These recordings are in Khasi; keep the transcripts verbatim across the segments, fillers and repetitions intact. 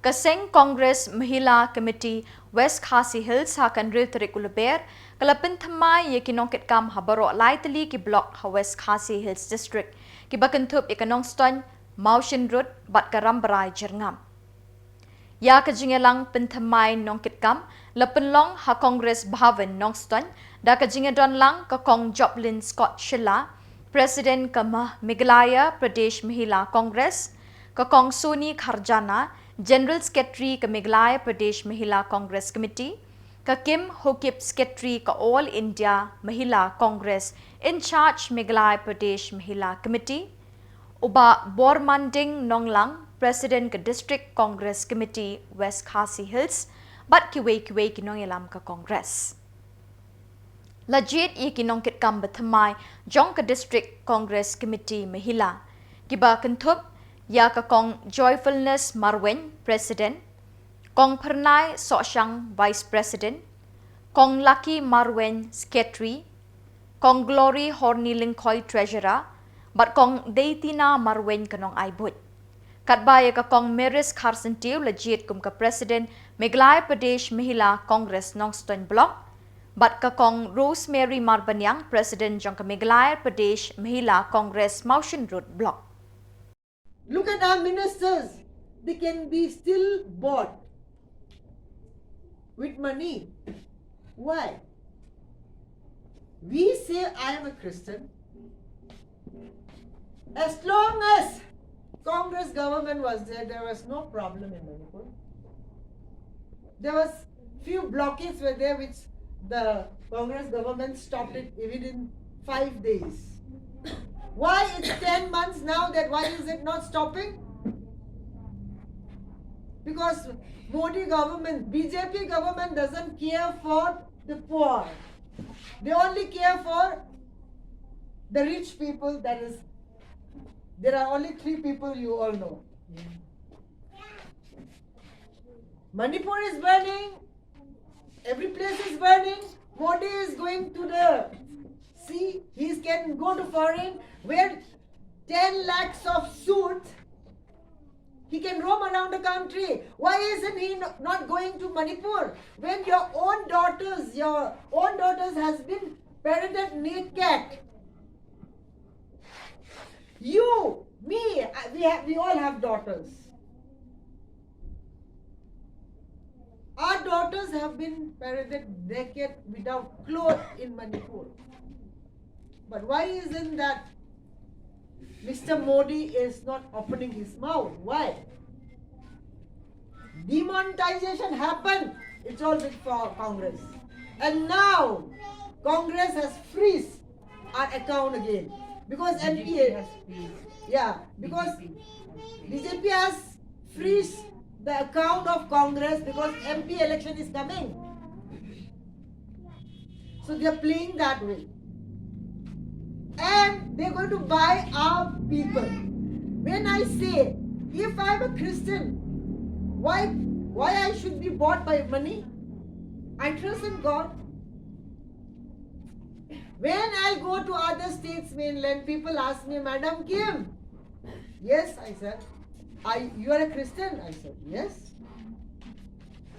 Ka seng Congress Mahila Committee West Khasi Hills ha ka hynriew tarik u Lber ka la pynthymmai ïa ki nongkitkam ha baroh lai tylli ki block ha West Khasi Hills District, kiba kynthup ïa ka Nongstoiñ, Mawshynrut bad ka Rambrai Jyrngam. Ïa ka jingïalang pynthymmai nongkitkam la pynlong ha Congress Bhavan, Nongstoiñ, da ka jingïadonlang ka Kong Joplin Scott Shylla, President ka Mah-, Meghalaya Pradesh Mahila Congress, ka Kong Soni Kharjana, General Secretary ka Meghalaya Pradesh Mahila Congress Committee, ka Kim Hokip, Secretary ka All India Mahila Congress, in charge Meghalaya Pradesh Mahila Committee, u Bah Bormanding Nonglang, President ka District Congress Committee West Khasi Hills, bad kiwei kiwei ki nongïalam ka Congress. La jied ïa ki nongkitkam bathymmai jong ka District Congress Committee Mahila, kiba kynthup ïa ka Kong Joyfulness Marwein, President, Kong Phyrnai Sohshang, Vice President, Kong Lucky Marwein, Secretary, Kong Glory Horni Lyngkhoi, Treasurer, bad Kong Deitina Marwein, ka nongai buit. Katba ïa ka Kong Maris Kharsyntiew la jied kum ka President Meghalaya Pradesh Mahila Congress Nongstoiñ Block, bad ka Kong Rosemary Marbaniang, President jong ka Meghalaya Pradesh Mahila Congress Mawshynrut Block. Look at our ministers. They can be still bought with money. Why? We say, "I am a Christian." As long as Congress government was there, there was no problem in Manipur. There was few blockades were there which the Congress government stopped it even in five days. Why it's ten months now that why is it not stopping? Because Modi government, B J P government doesn't care for the poor. They only care for the rich people. That is, there are only three people you all know. Manipur is burning. Every place is burning. Modi is going to the sea. He can go to foreign, wear ten lakhs of suit. He can roam around the country. Why isn't he no-, not going to Manipur? When your own daughters, your own daughters has been paraded naked. You, me, I- we have, we all have daughters. Our daughters have been paraded naked without clothes in Manipur. But why isn't that Mister Modi is not opening his mouth? Why? Demonetization happened. It's all with for Congress. And now, Congress has freeze our account again. Because M P A, yeah, because B J P has freeze the account of Congress because M P election is coming. So they are playing that way. And they're going to buy our people. When I say, if I'm a Christian, why, why I should be bought by money? I trust in God. When I go to other states mainland, people ask me, "Madam Kim." "Yes," I said. "I, you are a Christian?" I said, "Yes."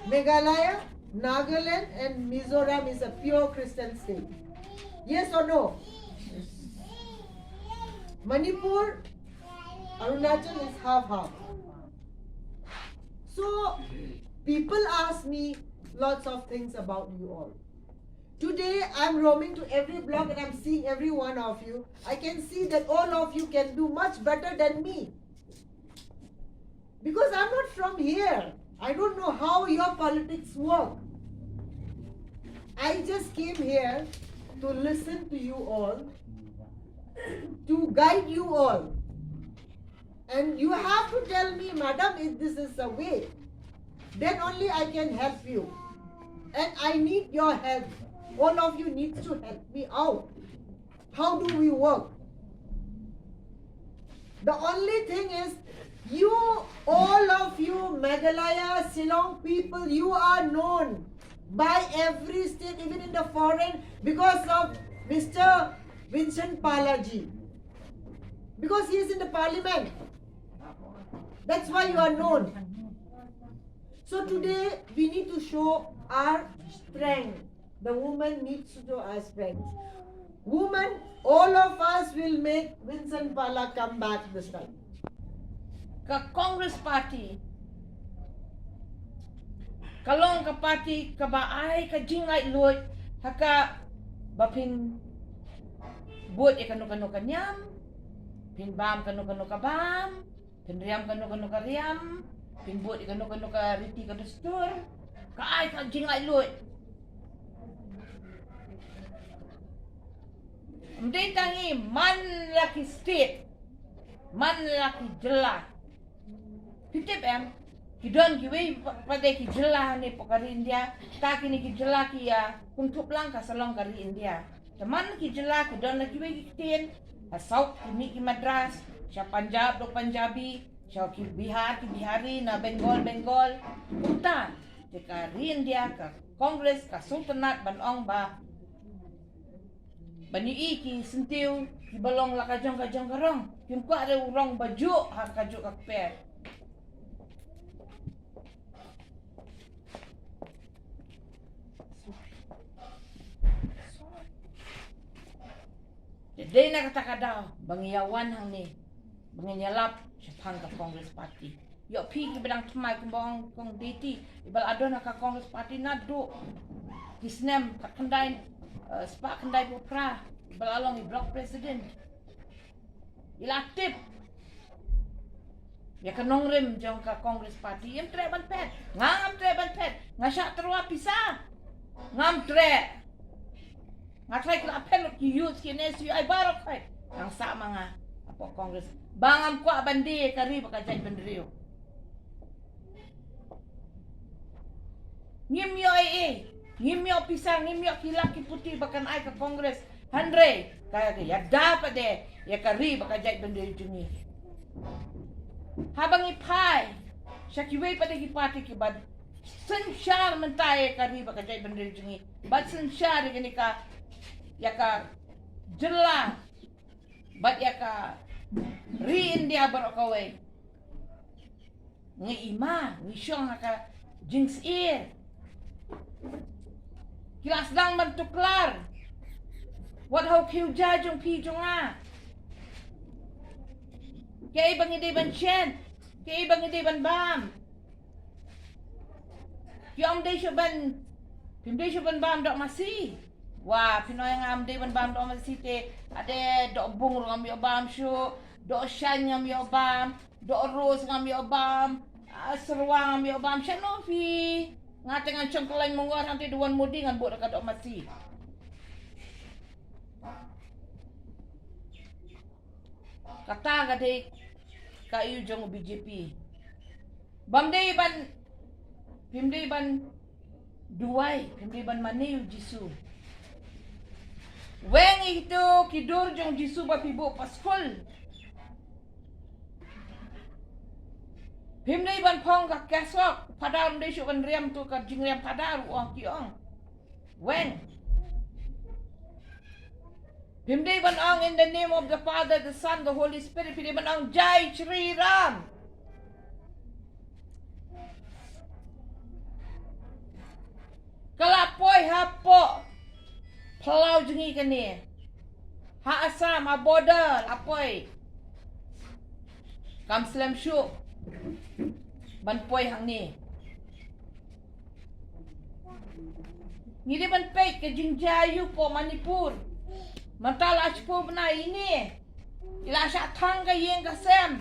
Meghalaya, Nagaland and Mizoram is a pure Christian state. Yes or no? Manipur, Arunachal is half half. So people ask me lots of things about you all. Today I'm roaming to every block and I'm seeing every one of you. I can see that all of you can do much better than me. Because I'm not from here. I don't know how your politics work. I just came here to listen to you all, to guide you all. And you have to tell me, "Madam, if this is the way, then only I can help you. And I need your help. All of you need to help me out." How do we work? The only thing is, you, all of you, Meghalaya, Shillong people, you are known by every state, even in the foreign, because of Mister Vincent Pala ji. Because he is in the parliament. That's why you are known. So today we need to show our strength. The woman needs to show our strength. Women, all of us will make Vincent Pala come back this time. Ka Congress Party ka long ka party kaba ai ka jinglaitluid ha kaba phin bud ïa kano kano ka niam, phin bam kano kano ka bam, phin riam kano kano ka riam, phin bud ïa kano kano ka riti ka dustur. Ka ai ka jinglaitluid. Ym dei tang i man la ki state, man la ki jylla. Phi tip em, ki don kiwei pa-, pat de ki jylla ne hapoh ka ri India, ta kine ki jylla ki ïa kumtup lang ka sa long ka ri India. Te man ki jylla ki don la kiwei ki ktien, ha South ki mih ki Madras, sha Punjab dei Punjabi, sha ki Bihar ki Bihari, na Bengal Bengal. Kumta te ka ri India, ka Congress ka sngewtynnat ban ong ba ban ïohi ki syntiew kiba long la ka jong ka jong ka rong. Kim kwah re u rong ba juh ha ka juh ka kper. Te dei na kata ka daw ba ngi ïa wan hangne, ba ngin ïalap shaphang ka Congress Party. Ïoh phi kiba dang thymmai kumba ong Kong Diti, iba la don ha ka Congress Party naduh ki snem khatkhyndai, eh, spah khyndaiphew phra, iba la long i block president. I la tip ïa ka nongrim jong ka Congress Party. Ym treh ban phet. Nga ngam treh ban phet. Nga shah tyrwa pisa. Ngam treh. Nga trai ki la phet lut ki youth ki N S U I baroh khoit. Nang sah ma nga hapoh Congress. Ba ngam kwah ban die ka ri bad ka jaitbynriew. Ngim ïoh ei ei. Ngim ïoh pisa, ngim ïoh ki lak ki puti ba kan ai ka Congress. Hynrei ka ïada pat de ïa ka ri bad ka jaitbynriew jong ngi. Haba ngi phai sha kiwei pat de ki party kiba synshar mynta ïa ka ri bad ka jaitbynriew jong ngi, bad synshar ïa kane ka, ïa ka jylla bad ïa ka ri India baroh kawei. Ngi i ma, ngi shong ha ka jingsyier. Ki la sdang ban tuklar. Wat ha u khiew ja jong phi jong nga. Kaei ba ngi dei ban shet, kaei ba ngi dei ban bam. Ki ong dei shuh ban, phim dei shuh ban bam doh masi. Wa, phin ong ïa nga ym dei ban bam doh masi te, ade doh bung ruh ngam ïoh bam shuh, doh shaiñ ngam ïoh bam, doh rose ngam ïoh bam, ah, syrwa ngam ïoh bam, shano phi. Nga te ngan shong kyllaiñ mungor, hangte da wan Modi ngan bud da ka doh masi. Kata ka dei ka ïew jong u B J P. Bym dei ban, phim dei ban duwai, phim dei ban mane ïa u Jisu. Weng ïa kito ki dur jong u Jisu ba phi buh pat skul. Phim dei ban phong ka kesok, Phadar ym dei shuh ban riam to ka jingriam Phadar, u ong ki ong. Weng. Phim dei ban ong in the name of the Father, the Son, the Holy Spirit, phi dei ban ong Jai Shri Ram. Ka la poi hapoh phyllaw jong ngi kane. Ha Assam, ha border, la poi. Kam slem shuh ban poi hangne. Ngi dei ban peit ka jingjia ïa u hapoh Manipur. Mynta la shiphew bnai ine. I la shah thang ka ïing ka sem.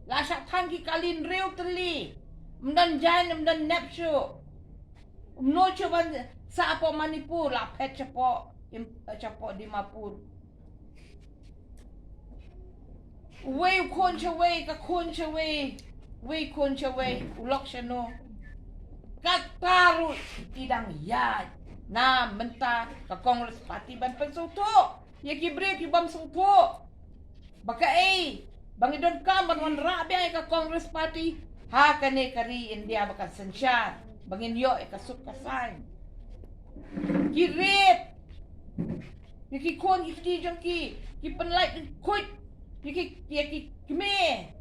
La shah thang ki kali hynriew tylli. Ym don jaiñ, ym don nep shuh. Ym no shuh ban sah hapoh Manipur, la phet shapoh, im, shapoh Dimapur. Uwei u khun sha uwei, ka khun sha uwei, uwei u khun sha uwei, u lok shano. Kata ruh i dang ïaid na mynta ka Congress Party ban pynsngewthuh ïa ki briew ki bym sngewthuh. Ba kaei ba ngi donkam ban wanrah biang ïa ka Congress Party ha kane ka ri India ba kan synshar, ba ngin ïoh ïa ka suk ka saiñ. Ki rit ïa ki khun ki kti jong ki, ki pynlait lyngkhuit ïa ki, ïa ki kmie.